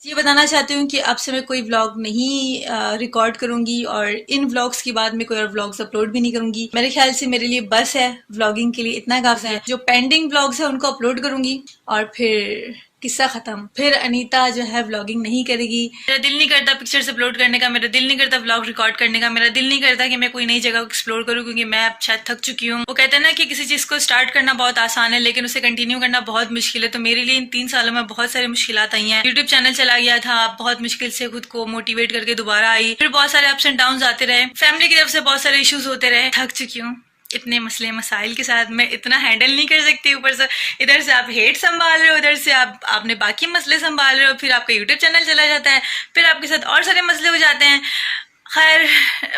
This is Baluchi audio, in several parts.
یہ بتانا چاہتی ہوں کہ اب سے میں کوئی ولاگ نہیں ریکارڈ کروں گی، اور ان ولاگز کے بعد میں کوئی اور ولاگز اپلوڈ بھی نہیں کروں گی۔ میرے خیال سے میرے لیے بس ہے، ولاگنگ کے لیے اتنا کافی ہے۔ جو پینڈنگ ولاگز ہیں ان کو اپلوڈ کروں گی، اور پھر قصہ ختم۔ پھر انیتا جو ہے ولاگنگ نہیں کرے گی۔ میرا دل نہیں کرتا پکچرز اپلوڈ کرنے کا، میرا دل نہیں کرتا ولاگ ریکارڈ کرنے کا، میرا دل نہیں کرتا کہ میں کوئی نئی جگہ کو ایکسپلور کروں، کیونکہ میں اب شاید تھک چکی ہوں۔ وہ کہتے ہیں نا کہ کسی چیز کو اسٹارٹ کرنا بہت آسان ہے، لیکن اسے کنٹینیو کرنا بہت مشکل ہے۔ تو میرے لیے ان تین سالوں میں بہت ساری مشکلات آئی ہیں۔ یوٹیوب چینل چلا گیا تھا، بہت مشکل سے خود کو موٹیویٹ کرکے دوبارہ آئی، پھر بہت سارے اپس اینڈ ڈاؤنز آتے رہے، فیملی کی طرف سے بہت سارے ایشوز ہوتے رہے۔ تھک چکی ہوں اتنے مسئلے مسائل کے ساتھ، میں اتنا ہینڈل نہیں کر سکتی۔ اوپر سے ادھر سے آپ ہیٹ سنبھال رہے ہو، ادھر سے آپ آپ نے باقی مسئلے سنبھال رہے ہو، پھر آپ کا یوٹیوب چینل چلا جاتا ہے، پھر آپ کے ساتھ اور سارے مسئلے ہو جاتے ہیں۔ خیر،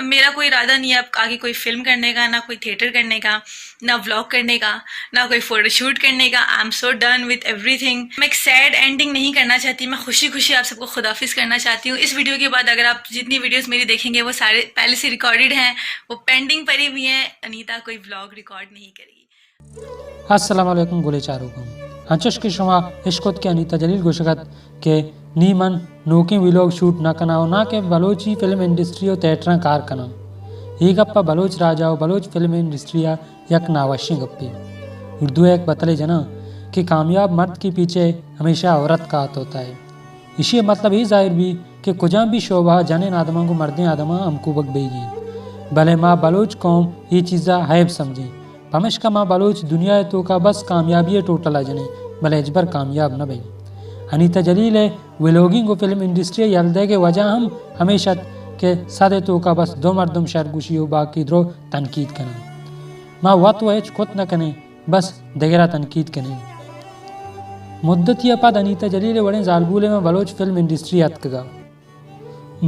میرا کوئی ارادہ نہیں ہے اب آگے کوئی فلم کرنے کا، نہ کوئی تھیٹر کرنے کا، نہ ولاگ کرنے کا، نہ کوئی فوٹو شوٹ کرنے کا۔ I am so done with everything. میں ایک سیڈ اینڈنگ نہیں کرنا چاہتی، میں خوشی خوشی آپ سب کو خدا حافظ کرنا چاہتی ہوں۔ اس ویڈیو کے بعد اگر آپ جتنی ویڈیوز میری دیکھیں گے، وہ سارے پہلے سے ریکارڈڈ ہیں، وہ پینڈنگ پڑی ہوئی ہیں۔ انیتا کوئی ولاگ ریکارڈ نہیں کرے گی۔ السلام علیکم گلیں چاروکاں۔ انچش کہ شما اشکت کہ انیتا جلیل گوشگ ات کہ نی من نوکیں ویلاگ شوٹ نہ کناں و نہ کہ بلوچی فلم انڈسٹری و تھیٹراں کار کناں۔ اے گپ ء بلوچ راج ء و بلوچ فلم انڈسٹری ء یک ناوشیں گپے۔ اردو ء یک بتلے جناں کہ کامیاب مرد کے پیچھے ہمیشہ عورت کا ہاتھ ہوتا ہے۔ ایشی ء مطلب اے ظاہر بی کہ کجام بھی شعبہ ء جنین آدماں گوں مردین آدماں ہمکوبگ بیگی انت۔ بلے ما بلوچ قوم اے چیز ء عیب سمجھیں۔ پمشکا ما بلوچ دنیا ء توکا بس کامیابی ء ٹوٹل ء جنیں، بلے ہچبر کامیاب نہ بیں۔ انیتا جلیل ء ولاگنگ و فلم انڈسٹری ء یل دئیگ ء وجہ ہم ہمیش ات کہ صد ء توکا بس دو مردم شرگوشی و باقی درو تنقید کنن۔ ما وت و ہچ کت نہ کنیں، بس دگرا تنقید کنیں۔ مدتی ء پد انیتا جلیل ء وڑیں زالبولے ماں بلوچ فلم انڈسٹری اتکگا۔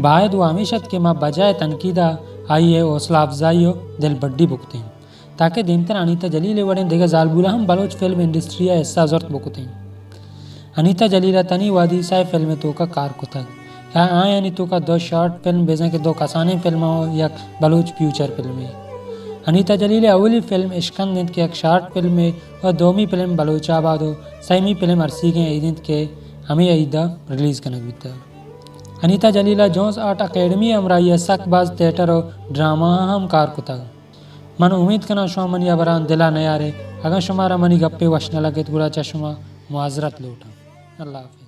باید و ہمیش ات کہ ما بجائے تنقیدا آئی ء حوصلہ افزائی و دلبڈی بکتیں، تاکہ دیمتر انیتا جلیل ء وڑیں دگہ زالبولاں ہم بلوچ فلم انڈسٹری ء حصہ زرت بکتیں۔ انیتا جلیل ء تنی وہدی سئے فلم ء توکا کار کتگ۔ آ-، آیانی توکا دو شارٹ فلم، بزاں کہ دو کسانیں فلم ء یک بلوچ فیوچر فلمے۔ انیتا جلیل ء اولی فلم اشکند انت کہ یک شارٹ فلمے و دومی فلم بلوچ آباد و سیمی فلم ارسیگیں عید انت کہ ہمے عید ء ریلیز کنگ بیتگ۔ انیتا جلیل ء جونز آرٹ اکیڈمی ء ہمراہی ء سک باز تھیٹر و ڈرامہ ء ہم کار کتگ۔ من امیت کناں شما منی ہبراں دل ء نیارے۔ اگاں شمارا منی گپے وش نہ لگت گڑا چہ شما معذرت لوٹاں۔ اللہ حافظ۔